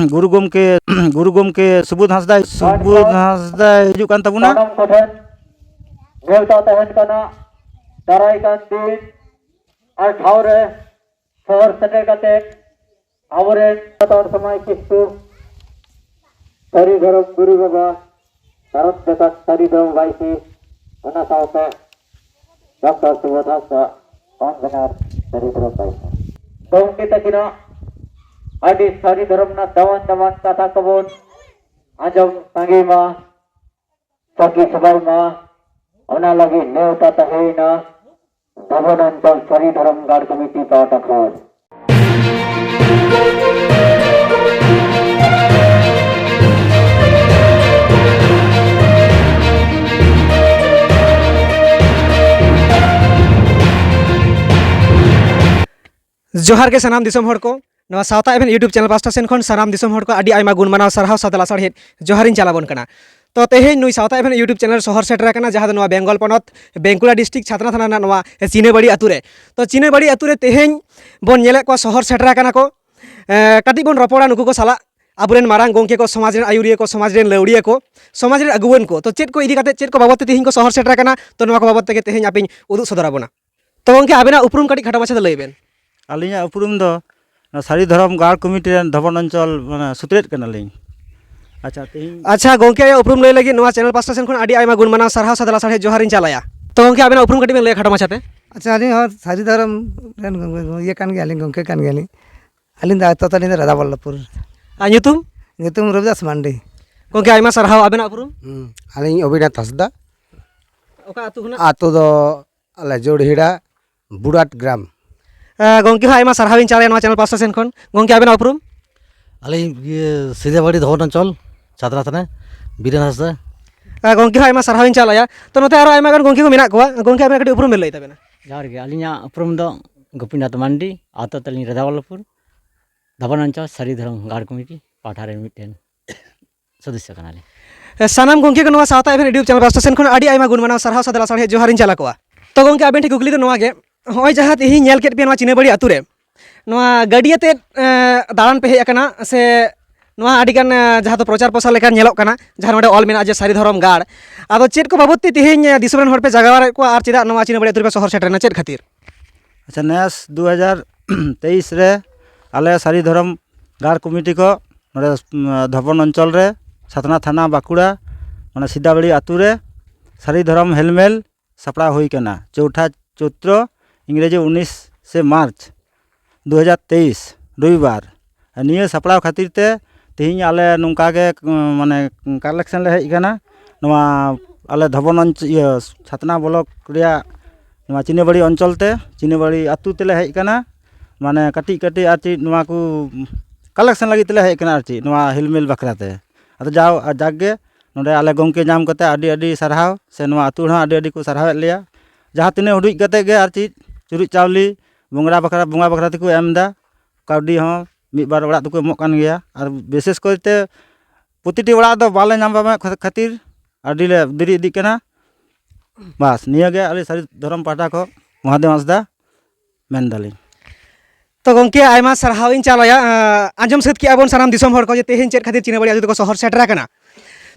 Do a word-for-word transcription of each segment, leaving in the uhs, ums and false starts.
ᱜᱩᱨᱩ ᱜᱚᱢᱠᱮ ᱜᱩᱨᱩ ᱜᱚᱢᱠᱮ ᱥᱩᱵᱳᱫᱷ ᱦᱟᱸᱥᱫᱟ ᱥᱩᱵᱳᱫᱷ ᱦᱟᱸᱥᱫᱟᱭ ᱦᱤᱡᱩᱜ ᱠᱟᱱ ᱛᱟᱵᱚᱱᱟ᱾ ᱥᱟᱱᱟᱢ ᱠᱚᱴᱷᱮᱱ ᱱᱮᱣᱛᱟ ᱛᱟᱦᱮᱱ ᱠᱟᱱᱟ, ᱫᱟᱨᱟᱭ ᱠᱟᱱ ᱫᱤᱱ ᱟᱨ ᱴᱷᱟᱶ ᱨᱮ ᱥᱚᱦᱚᱨ ᱥᱮᱴᱮᱨ ᱠᱟᱛᱮ ᱟᱵᱚᱨᱮᱱ ᱥᱟᱱᱛᱟᱲ ᱥᱚᱢᱟᱡᱽ ᱥᱤᱥᱴᱩ ᱥᱟᱹᱨᱤ ᱫᱷᱚᱨᱚᱢ ᱜᱩᱨᱩ ᱵᱟᱵᱟ, ᱵᱷᱟᱨᱚᱛ ᱡᱟᱠᱟᱛ ᱥᱟᱹᱨᱤ ᱫᱷᱚᱨᱚᱢ ᱵᱟᱭᱥᱤ, ᱚᱱᱟ ᱥᱟᱶᱛᱮ ᱰᱚᱠᱴᱚᱨ ᱥᱩᱵᱳᱫᱷ ᱦᱟᱸᱥᱫᱟ, ᱠᱚᱱᱵᱷᱮᱱᱟᱨ ᱥᱟᱹᱨᱤ ᱫᱷᱚᱨᱚᱢ ᱵᱟᱭᱥᱤ᱾ ᱜᱚᱢᱠᱮ ᱛᱟᱹᱠᱤᱱᱟᱜ ᱟᱹᱰᱤ ᱥᱟᱹᱨᱤ ᱫᱷᱚᱨᱚᱢ ᱨᱮᱱᱟᱜ ᱫᱟᱢᱟᱱ ᱫᱟᱢᱟᱱ ᱠᱟᱛᱷᱟ ᱠᱚᱵᱚᱱ ᱟᱸᱡᱚᱢ ᱥᱟᱸᱜᱮ ᱢᱟ, ᱥᱟᱹᱠᱷᱤ ᱥᱚᱵᱷᱟᱭ ᱢᱟ, ᱚᱱᱟ ᱞᱟᱹᱜᱤᱫ ᱱᱮᱣᱛᱟ ᱛᱟᱦᱮᱸᱭᱮᱱᱟ ᱫᱷᱚᱵᱚᱱ ᱚᱧᱪᱚᱞ ᱥᱟᱹᱨᱤ ᱫᱷᱚᱨᱚᱢ ᱜᱟᱲ ᱠᱚᱢᱤᱴᱤ ᱯᱟᱦᱴᱟ ᱠᱷᱚᱱ᱾ ᱡᱚᱦᱟᱨ ᱜᱮ ᱥᱟᱱᱟᱢ ᱫᱤᱥᱚᱢ ᱦᱚᱲ ᱠᱚ, ᱱᱚᱣᱟ ᱥᱟᱶᱛᱟ ᱮᱵᱷᱮᱱ YouTube ᱪᱮᱱᱮᱞ ᱯᱟᱥᱴᱟ ᱥᱮᱱ ᱠᱷᱚᱱ ᱥᱟᱱᱟᱢ ᱫᱤᱥᱚᱢ ᱦᱚᱲ ᱠᱚ ᱟᱹᱰᱤ ᱟᱭᱢᱟ ᱜᱩᱱ ᱢᱟᱱᱟᱣ ᱥᱟᱨᱦᱟᱣ ᱥᱟᱶᱛᱮ ᱞᱟᱥᱟᱲᱦᱮᱫ ᱡᱚᱦᱟᱨᱤᱧ ᱪᱟᱞ ᱟᱵᱚᱱ ᱠᱟᱱᱟ᱾ ᱛᱚ ᱛᱮᱦᱮᱧ ᱱᱩᱭ ᱥᱟᱶᱛᱟ ᱮᱵᱷᱮᱱ YouTube ᱪᱮᱱᱮᱞ ᱥᱚᱦᱚᱨ ᱥᱮᱴᱮᱨ ᱟᱠᱟᱱᱟ, ᱡᱟᱦᱟᱸ ᱫᱚ ᱱᱚᱣᱟ ᱵᱮᱝᱜᱚᱞ ᱯᱚᱱᱚᱛ ᱵᱮᱝᱠᱩᱲᱟ ᱰᱤᱥᱴᱨᱤᱠᱴ ᱪᱷᱟᱛᱱᱟ ᱛᱷᱟᱱᱟ ᱨᱮᱱᱟᱜ ᱱᱚᱣᱟ ᱪᱤᱱᱟᱹᱵᱟᱲᱤ ᱟᱹᱛᱩ ᱨᱮ᱾ ᱛᱚ ᱪᱤᱱᱟᱹᱵᱟᱲᱤ ᱟᱹᱛᱩ ᱨᱮ ᱛᱮᱦᱮᱧ ᱵᱚᱱ ᱧᱮᱞᱮᱫ ᱠᱚᱣᱟ ᱥᱚᱦᱚᱨ ᱥᱮᱴᱮᱨ ᱟᱠᱟᱱᱟ ᱠᱚ᱾ ᱮᱸ, ᱠᱟᱹᱴᱤᱡ ᱵᱚᱱ ᱨᱚᱯᱚᱲᱟ ᱱᱩᱠᱩ ᱠᱚ ᱥᱟᱞᱟᱜ, ᱟᱵᱚᱨᱮᱱ ᱢᱟᱨᱟᱝ ᱜᱚᱢᱠᱮ ᱠᱚ, ᱥᱚᱢᱟᱡᱽ ᱨᱮᱱ ᱟᱹᱭᱩᱨᱤᱭᱟᱹ ᱠᱚ, ᱥᱚᱢᱟᱡᱽ ᱨᱮᱱ ᱞᱟᱹᱣᱲᱤᱭᱟᱹ ᱠᱚ, ᱥᱚᱢᱟᱡᱽ ᱨᱮᱱ ᱟᱹᱜᱩᱣᱟᱹᱱ ᱠᱚ᱾ ᱛᱚ ᱪᱮᱫ ᱠᱚ ᱤᱫᱤ ᱠᱟᱛᱮ, ᱪᱮᱫ ᱠᱚ ᱵᱟᱵᱚᱫ ᱛᱮ ᱛᱮᱦᱮᱧ ᱠᱚ ᱥᱚᱦᱚᱨ ᱥᱮᱴᱮᱨ ᱟᱠᱟᱱᱟ, ᱛᱚ ᱱᱚᱣᱟ ᱠᱚ ᱵᱟᱵᱚᱫ ᱛᱮᱜᱮ ᱛᱮᱦᱮᱧ ᱟᱯᱮᱧ ᱩᱫᱩᱜ ᱥᱚᱫᱚᱨ ᱟᱵᱚᱱᱟ᱾ ᱛᱚ ᱜᱚᱢᱠᱮ, ᱟᱵᱮᱱᱟᱜ ᱩᱯᱨᱩᱢ ᱠᱟᱹᱴᱤᱡ ᱠᱷᱟᱴᱚ ᱢᱟᱪᱷᱟ ᱛᱮ ᱞᱟᱹᱭ ᱵᱮᱱ᱾ ᱟᱹᱞᱤᱧᱟᱜ ᱩᱯᱨᱩᱢ ᱫᱚ ᱱᱚᱣᱟ ᱥᱟᱹᱨᱤ ᱫᱷᱚᱨᱚᱢ ᱜᱟᱲ ᱠᱚᱢᱤᱴᱤ ᱨᱮᱱ ᱫᱷᱚᱵᱚᱱ ᱚᱧᱪᱚᱞ, ᱢᱟᱱᱮ, ᱥᱩᱛᱨᱮᱫ ᱠᱟᱱᱟᱞᱤᱧ᱾ ᱟᱪᱪᱷᱟ, ᱛᱮᱦᱮᱧ ᱟᱪᱪᱷᱟ, ᱜᱚᱢᱠᱮ ᱟᱜ ᱩᱯᱨᱩᱢ ᱞᱟᱹᱭ ᱞᱟᱹᱜᱤᱫ ᱱᱚᱣᱟ ᱪᱮᱱᱮᱞ ᱯᱟᱥᱴᱟ ᱥᱮᱱ ᱠᱷᱚᱱ ᱟᱹᱰᱤ ᱟᱭᱢᱟ ᱜᱩᱱ ᱢᱟᱱᱟᱣ ᱥᱟᱨᱦᱟᱣ ᱥᱟᱶᱛᱮ ᱞᱟᱥᱟᱲᱦᱮᱫ ᱡᱚᱦᱟᱨᱤᱧ ᱪᱟᱞᱟᱭᱟ᱾ ᱛᱚ ᱜᱚᱢᱠᱮ, ᱟᱵᱮᱱᱟᱜ ᱩᱯᱨᱩᱢ ᱠᱟᱹᱴᱤᱡ ᱵᱮᱱ ᱞᱟᱹᱭᱟ ᱠᱷᱟᱴᱚ ᱢᱟᱪᱷᱟᱛᱮ᱾ ᱟᱪᱪᱷᱟ, ᱟᱹᱞᱤᱧ ᱦᱚᱸ ᱥᱟᱹᱨᱤ ᱫᱷᱚᱨᱚᱢ ᱨᱮᱱ ᱤᱭᱟᱹ ᱠᱟᱱ ᱜᱮᱭᱟᱞᱤᱧ, ᱜᱚᱢᱠᱮ ᱠᱟᱱ ᱜᱮᱭᱟᱞᱤᱧ᱾ ᱟᱹᱞᱤᱧ ᱫᱚ ᱟᱹᱛᱩ ᱛᱟᱹᱞᱤᱧ ᱫᱚ ᱨᱟᱫᱷᱟ ᱵᱚᱞᱞᱚᱵᱷᱯᱩᱨ᱾ ᱟᱨ ᱧᱩᱛᱩᱢ? ᱧᱩᱛᱩᱢ ᱨᱚᱵᱤᱫᱟᱥ ᱢᱟᱱᱰᱤ᱾ ᱜᱚᱢᱠᱮ, ᱟᱭᱢᱟ ᱥᱟᱨᱦᱟᱣ᱾ ᱟᱵᱮᱱᱟᱜ ᱩᱯᱨᱩᱢ? ᱦᱩᱸ, ᱟᱹᱞᱤᱧ ᱚᱵᱤᱱᱟᱛᱷ ᱦᱟᱸᱥᱫᱟ᱾ ᱚᱠᱟ ᱟᱹᱛᱩ ᱠᱷᱚᱱᱟᱜ? ᱟᱹᱛᱩ ᱫᱚ ᱟᱞᱮ ᱡᱳᱲᱦᱤᱲᱟ, ᱵᱩᱲᱟᱴ ᱜᱨᱟᱢ᱾ ᱮ, ᱜᱚᱢᱠᱮ ᱦᱚᱸ ᱟᱭᱢᱟ ᱥᱟᱨᱦᱟᱣᱤᱧ ᱪᱟᱞᱮᱭᱟ ᱱᱚᱣᱟ ᱪᱮᱱᱮᱞ ᱯᱟᱥᱴᱟ ᱥᱮᱱ ᱠᱷᱚᱱ᱾ ᱜᱚᱢᱠᱮ, ᱟᱵᱮᱱᱟᱜ ᱩᱯᱨᱩᱢ? ᱟᱹᱞᱤᱧ ᱤᱭᱟᱹ ᱥᱤᱫᱟᱵᱟᱲᱤ ᱫᱷᱚᱵᱚᱱ ᱚᱧᱪᱚᱞ, ᱪᱷᱟᱛᱱᱟ ᱛᱷᱟᱱᱟ, ᱵᱤᱨᱮᱱ ᱦᱟᱸᱥᱫᱟ᱾ ᱮ, ᱜᱚᱢᱠᱮ ᱦᱚᱸ ᱟᱭᱢᱟ ᱥᱟᱨᱦᱟᱣᱤᱧ ᱪᱟᱞᱮᱭᱟ᱾ ᱛᱚ ᱱᱚᱛᱮ ᱟᱨᱚ ᱟᱭᱢᱟ ᱜᱟᱱ ᱜᱚᱢᱠᱮ ᱠᱚ ᱢᱮᱱᱟᱜ ᱠᱚᱣᱟ᱾ ᱜᱚᱢᱠᱮ, ᱟᱵᱮᱱᱟᱜ ᱠᱟᱹᱴᱤᱡ ᱩᱯᱨᱩᱢ ᱵᱮᱱ ᱞᱟᱹᱭ ᱛᱟᱵᱮᱱᱟ᱾ ᱡᱚᱦᱟᱨ ᱜᱮ, ᱟᱹᱞᱤᱧᱟᱜ ᱩᱯᱨᱩᱢ ᱫᱚ ᱜᱳᱯᱤᱱᱟᱛᱷ ᱢᱟᱱᱰᱤ, ᱟᱹᱛᱩ ᱛᱟᱹᱞᱤᱧ ᱨᱟᱫᱷᱟᱵᱚᱞᱞᱚᱯᱩᱨ, ᱫᱷᱚᱵᱚᱱ ᱚᱧᱪᱚᱞ ᱥᱟᱹᱨᱤ ᱫᱷᱚᱨᱚᱢ ᱜᱟᱲ ᱠᱚᱢᱤᱴᱤ ᱯᱟᱦᱴᱟ ᱨᱮᱱ ᱢᱤᱫᱴᱮᱱ ᱥᱚᱫᱚᱥᱥᱚ ᱠᱟᱱᱟᱞᱤᱧ᱾ ᱮ, ᱥᱟᱱᱟᱢ ᱜᱚᱢᱠᱮ ᱠᱚ ᱱᱚᱣᱟ ᱥᱟᱶᱛᱟ ᱮᱵᱷᱮᱱ YouTube ᱪᱮᱱᱮᱞ ᱯᱟᱥᱴᱟ ᱥᱮᱱ ᱠᱷᱚᱱ ᱟᱹᱰᱤ ᱟᱭᱢᱟ ᱜᱩᱱ ᱢᱟᱱᱟᱣ ᱥᱟᱨᱦᱟᱣ ᱥᱟᱶᱛᱮ ᱞᱟᱥᱟᱲᱦᱮᱫ ᱡᱚᱦᱟᱨᱤᱧ ᱪᱟᱞ ᱟᱠᱚᱣᱟ᱾ ᱛᱚ ᱜᱚᱢᱠᱮ, ᱟᱵᱮᱱ ᱴᱷᱮᱱ ᱠᱩᱠᱞᱤ ᱫᱚ ᱱᱚᱣᱟ ᱜᱮ, ᱱᱚᱜᱼᱚᱭ ᱡᱟᱦᱟᱸ ᱛᱮᱦᱮᱧ ᱧᱮᱞ ᱠᱮᱫ ᱯᱮᱭᱟ ᱱᱚᱣᱟ ᱪᱤᱱᱟᱹᱵᱟᱲᱤ ᱟᱹᱛᱩ ᱨᱮ, ᱱᱚᱣᱟ ᱜᱟᱹᱰᱤ ᱟᱛᱮᱫ, ᱮ, ᱫᱟᱬᱟᱱ ᱯᱮ ᱦᱮᱡ ᱟᱠᱟᱱᱟ ᱥᱮ ᱱᱚᱣᱟ ᱟᱹᱰᱤᱜᱟᱱ, ᱮ, ᱡᱟᱦᱟᱸ ᱫᱚ ᱯᱨᱚᱪᱟᱨ ᱯᱨᱚᱥᱟᱨ ᱞᱮᱠᱟ ᱧᱮᱞᱚᱜ ᱠᱟᱱᱟ, ᱡᱟᱦᱟᱸ ᱱᱚᱰᱮ ᱚᱞ ᱢᱮᱱᱟᱜᱼᱟ ᱡᱮ ᱥᱟᱹᱨᱤ ᱫᱷᱚᱨᱚᱢ ᱜᱟᱲ᱾ ᱟᱫᱚ ᱪᱮᱫ ᱠᱚ ᱵᱟᱵᱚᱫ ᱛᱮ ᱛᱮᱦᱮᱧ, ᱮ, ᱫᱤᱥᱚᱢ ᱨᱮᱱ ᱦᱚᱲ ᱯᱮ ᱡᱟᱜᱟᱣ ᱨᱮᱫ ᱠᱚᱣᱟ ᱟᱨ ᱪᱮᱫᱟᱜ ᱱᱚᱣᱟ ᱪᱤᱱᱟᱹᱵᱟᱹᱲᱤ ᱟᱹᱛᱩ ᱨᱮᱯᱮ ᱥᱚᱦᱚᱨ ᱥᱮᱴᱮᱨᱮᱱᱟ, ᱪᱮᱫ ᱠᱷᱟᱹᱛᱤᱨ? ᱟᱪᱪᱷᱟ, ᱱᱮᱥ ᱫᱩ ᱦᱟᱡᱟᱨ ᱛᱮᱭᱤᱥ ᱨᱮ ᱟᱞᱮ ᱥᱟᱹᱨᱤ ᱫᱷᱚᱨᱚᱢ ᱜᱟᱲ ᱠᱚᱢᱤᱴᱤ ᱠᱚ ᱱᱚᱰᱮ, ᱩᱢ, ᱫᱷᱚᱵᱚᱱ ᱚᱧᱪᱚᱞ ᱨᱮ, ᱥᱟᱛᱱᱟ ᱛᱷᱟᱱᱟ, ᱵᱟᱸᱠᱩᱲᱟ, ᱚᱱᱟ ᱥᱤᱫᱟᱵᱟᱲᱤ ᱟᱹᱛᱩ ᱨᱮ ᱥᱟᱹᱨᱤ ᱫᱷᱚᱨᱚᱢ ᱦᱮᱞᱢᱮᱞ ᱥᱟᱯᱲᱟᱣ ᱦᱩᱭ ᱠᱟᱱᱟ᱾ ᱪᱳᱣᱴᱷᱟ ᱪᱳᱛᱨᱚ, ᱤᱝᱨᱮᱡᱤ ᱩᱱᱤᱥᱮ ᱢᱟᱨᱪ ᱫᱩ ᱦᱟᱡᱟᱨ ᱛᱮᱭᱤᱥ, ᱨᱚᱵᱤᱵᱟᱨ᱾ ᱟᱨ ᱱᱤᱭᱟᱹ ᱥᱟᱯᱲᱟᱣ ᱠᱷᱟᱹᱛᱤᱨ ᱛᱮ ᱛᱮᱦᱮᱧ ᱟᱞᱮ ᱱᱚᱝᱠᱟ ᱜᱮ, ᱩᱸ, ᱢᱟᱱᱮ, ᱠᱟᱞᱮᱠᱥᱚᱱ ᱞᱮ ᱦᱮᱡ ᱟᱠᱟᱱᱟ᱾ ᱱᱚᱣᱟ ᱟᱞᱮ ᱫᱷᱚᱵᱚᱱ ᱚᱧᱪ-, ᱤᱭᱟᱹ, ᱪᱷᱟᱛᱱᱟ ᱵᱞᱚᱠ ᱨᱮᱭᱟᱜ ᱱᱚᱣᱟ ᱪᱤᱱᱟᱹᱵᱟᱲᱤ ᱚᱧᱪᱚᱞ ᱛᱮ, ᱪᱤᱱᱟᱹᱵᱟᱲᱤ ᱟᱹᱛᱩ ᱛᱮᱞᱮ ᱦᱮᱡ ᱟᱠᱟᱱᱟ᱾ ᱢᱟᱱᱮ, ᱠᱟᱹᱴᱤᱡ ᱠᱟᱹᱴᱤᱡ ᱟᱨ ᱪᱮᱫ, ᱱᱚᱣᱟ ᱠᱚ ᱠᱟᱞᱮᱠᱥᱚᱱ ᱞᱟᱹᱜᱤᱫ ᱛᱮᱞᱮ ᱦᱮᱡ ᱟᱠᱟᱱᱟ ᱟᱨ ᱪᱮᱫ, ᱱᱚᱣᱟ ᱦᱮᱞᱢᱮᱞ ᱵᱟᱠᱷᱨᱟ ᱛᱮ᱾ ᱟᱫᱚ ᱡᱟᱣ, ᱟᱨ ᱡᱟᱠ ᱜᱮ, ᱱᱚᱰᱮ ᱟᱞᱮ ᱜᱚᱢᱠᱮ ᱧᱟᱢ ᱠᱟᱛᱮ ᱟᱹᱰᱤ ᱟᱹᱰᱤ ᱥᱟᱨᱦᱟᱣ, ᱥᱮ ᱱᱚᱣᱟ ᱟᱹᱛᱩ ᱦᱚᱲ ᱦᱚᱸ ᱟᱹᱰᱤ ᱟᱹᱰᱤ ᱠᱚ ᱥᱟᱨᱦᱟᱣᱮᱫ ᱞᱮᱭᱟ᱾ ᱡᱟᱦᱟᱸ ᱛᱤᱱᱟᱹᱜ ᱦᱩᱰᱩᱡ ᱠᱟᱛᱮ ᱜᱮ ᱟᱨ ᱪᱮᱫ, ᱪᱩᱨᱩᱡ ᱪᱟᱣᱞᱮ, ᱵᱚᱸᱜᱟ ᱵᱟᱠᱷᱨᱟ, ᱵᱚᱸᱜᱟ ᱵᱟᱠᱷᱨᱟ ᱛᱮᱠᱚ ᱮᱢ ᱮᱫᱟ᱾ ᱠᱟᱹᱣᱰᱤ ᱦᱚᱸ ᱢᱤᱫ ᱵᱟᱨ ᱚᱲᱟᱜ ᱫᱚᱠᱚ ᱮᱢᱚᱜ ᱠᱟᱱ ᱜᱮᱭᱟ᱾ ᱟᱨ ᱵᱤᱥᱮᱥ ᱠᱚᱨᱮᱛᱮ ᱯᱨᱚᱛᱤᱴᱤ ᱚᱲᱟᱜ ᱫᱚ ᱵᱟᱞᱮ ᱧᱟᱢ ᱯᱟᱢᱮᱫ ᱠᱷᱟ-, ᱠᱷᱟᱹᱛᱤᱨ ᱟᱹᱰᱤᱞᱮ ᱫᱮᱨᱤ ᱤᱫᱤᱜ ᱠᱟᱱᱟ᱾ ᱵᱟᱥ, ᱱᱤᱭᱟᱹᱜᱮ ᱟᱞᱮ ᱥᱟᱹᱨᱤ ᱫᱷᱚᱨᱚᱢ ᱯᱟᱦᱴᱟ ᱠᱷᱚᱱ ᱢᱚᱦᱟᱫᱮᱣ ᱦᱟᱸᱥᱫᱟ ᱢᱮᱱ ᱫᱟᱞᱤᱧ᱾ ᱛᱚ ᱜᱚᱢᱠᱮ, ᱟᱭᱢᱟ ᱥᱟᱨᱦᱟᱣ ᱤᱧ ᱪᱟᱞᱟᱭᱟ᱾ ᱟᱸ, ᱟᱸᱡᱚᱢ ᱥᱟᱹᱛ ᱠᱮᱜᱼᱟ ᱵᱚᱱ ᱥᱟᱱᱟᱢ ᱫᱤᱥᱚᱢ ᱦᱚᱲ ᱠᱚ ᱡᱮ ᱛᱮᱦᱮᱧ ᱪᱮᱫ ᱠᱷᱟᱹᱛᱤᱨ ᱪᱤᱱᱟᱹᱵᱟᱲᱤ ᱟᱹᱛᱩ ᱫᱚᱠᱚ ᱥᱚᱦᱚᱨ ᱥᱮᱴᱮᱨ ᱟᱠᱟᱱᱟ᱾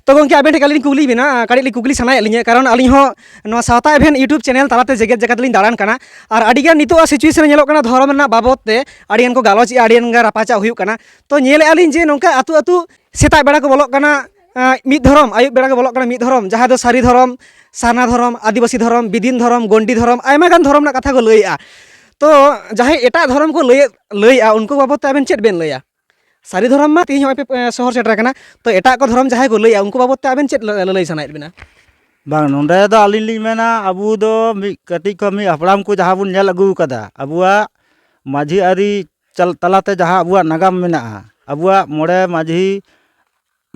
ᱛᱚ ᱜᱚᱢᱠᱮ, ᱟᱵᱮᱱ ᱴᱷᱮᱱ ᱠᱟᱹᱴᱤᱡ ᱞᱤᱧ ᱠᱩᱠᱞᱤ ᱵᱮᱱᱟ, ᱟᱸ, ᱠᱟᱹᱴᱤᱡ ᱞᱤᱧ ᱠᱩᱠᱞᱤ ᱥᱟᱱᱟᱭᱮᱫ ᱞᱤᱧᱟᱹ, ᱠᱟᱨᱚᱱ ᱟᱹᱞᱤᱧ ᱦᱚᱸ ᱱᱚᱣᱟ ᱥᱟᱶᱛᱟ ᱮᱵᱷᱮᱱ YouTube ᱪᱮᱱᱮᱞ ᱛᱟᱞᱟᱛᱮ ᱡᱮᱜᱮᱛ ᱡᱟᱠᱟᱛ ᱞᱤᱧ ᱫᱟᱬᱟᱱ ᱠᱟᱱᱟ᱾ ᱟᱨ ᱟᱹᱰᱤᱜᱟᱱ ᱱᱤᱛᱚᱜ situation ᱨᱮ ᱧᱮᱞᱚᱜ ᱠᱟᱱᱟ, ᱫᱷᱚᱨᱚᱢ ᱨᱮᱱᱟᱜ ᱵᱟᱵᱚᱫ ᱛᱮ ᱟᱹᱰᱤᱜᱟᱱ ᱠᱚ ᱜᱟᱞᱚᱪᱮᱜᱼᱟ, ᱟᱹᱰᱤᱜᱟᱱ ᱜᱮ ᱨᱟᱯᱟᱪᱟᱜ ᱦᱩᱭᱩᱜ ᱠᱟᱱᱟ᱾ ᱛᱚ ᱧᱮᱞᱮᱜᱼᱟ ᱞᱤᱧ ᱡᱮ ᱱᱚᱝᱠᱟ ᱟᱹᱛᱩ ᱟᱹᱛᱩ ᱥᱮᱛᱟᱜ ᱵᱮᱲᱟ ᱠᱚ ᱵᱚᱞᱚᱜ ᱠᱟᱱᱟ, ᱟᱸ, ᱢᱤᱫ ᱫᱷᱚᱨᱚᱢ, ᱟᱹᱭᱩᱵ ᱵᱮᱲᱟ ᱠᱚ ᱵᱚᱞᱚᱜ ᱠᱟᱱᱟ ᱢᱤᱫ ᱫᱷᱚᱨᱚᱢ, ᱡᱟᱦᱟᱸ ᱫᱚ ᱥᱟᱹᱨᱤ ᱫᱷᱚᱨᱚᱢ, ᱥᱟᱨᱱᱟ ᱫᱷᱚᱨᱚᱢ, ᱟᱹᱫᱤᱵᱟᱹᱥᱤ ᱫᱷᱚᱨᱚᱢ, ᱵᱤᱫᱤᱱ ᱫᱷᱚᱨᱚᱢ, ᱜᱚᱱᱰᱤ ᱫᱷᱚᱨᱚᱢ, ᱟᱭᱢᱟ ᱜᱟᱱ ᱫᱷᱚᱨᱚᱢ ᱨᱮᱱᱟᱜ ᱠᱟᱛᱷᱟ ᱠᱚ ᱞᱟᱹᱭᱮᱜᱼᱟ᱾ ᱛᱚ ᱡᱟᱦᱟᱸᱭ ᱮᱴᱟᱜ ᱫᱷᱚᱨᱚᱢ ᱠᱚ ᱞᱟᱹᱭᱮᱫ, ᱞᱟᱹᱭᱮᱜᱼᱟ, ᱩᱱᱠᱩ ᱵᱟᱵᱚᱫ ᱛᱮ ᱟᱵᱮᱱ ᱪᱮᱫ ᱵᱮᱱ ᱞᱟᱹᱭᱟ? ᱥᱟᱹᱨᱤ ᱫᱷᱚᱨᱚᱢ ᱢᱟ ᱛᱮᱦᱮᱧ ᱦᱚᱸᱜᱼᱚᱭ ᱯᱮ, ᱮ, ᱥᱚᱦᱚᱨ ᱥᱮᱴᱮᱨ ᱟᱠᱟᱱᱟ, ᱛᱚ ᱮᱴᱟᱜ ᱠᱚ ᱫᱷᱚᱨᱚᱢ ᱡᱟᱦᱟᱸᱭ ᱠᱚ ᱞᱟᱹᱭᱟ, ᱩᱱᱠᱩ ᱵᱟᱵᱚᱫ ᱛᱮ ᱟᱵᱮᱱ ᱪᱮᱫ ᱞᱟᱹ-, ᱞᱟᱹᱞᱟᱹᱭ ᱥᱟᱱᱟᱭᱮᱫ ᱵᱮᱱᱟ? ᱵᱟᱝ, ᱱᱚᱰᱮ ᱫᱚ ᱟᱹᱞᱤᱧ ᱞᱤᱧ ᱢᱮᱱᱟ, ᱟᱵᱚ ᱫᱚ ᱢᱤᱫ ᱠᱟᱹᱴᱤᱡ ᱠᱷᱚᱱ ᱢᱤᱫ ᱦᱟᱯᱲᱟᱢ ᱠᱚ ᱡᱟᱦᱟᱸ ᱵᱚᱱ ᱧᱮᱞ ᱟᱹᱜᱩ ᱟᱠᱟᱫᱟ, ᱟᱵᱚᱣᱟᱜ ᱢᱟᱹᱡᱷᱤ ᱟᱹᱨᱤ ᱪᱟᱞ-, ᱛᱟᱞᱟᱛᱮ ᱡᱟᱦᱟᱸ ᱟᱵᱚᱣᱟᱜ ᱱᱟᱜᱟᱢ ᱢᱮᱱᱟᱜᱼᱟ, ᱟᱵᱚᱣᱟᱜ ᱢᱚᱬᱮ ᱢᱟᱹᱡᱷᱤ,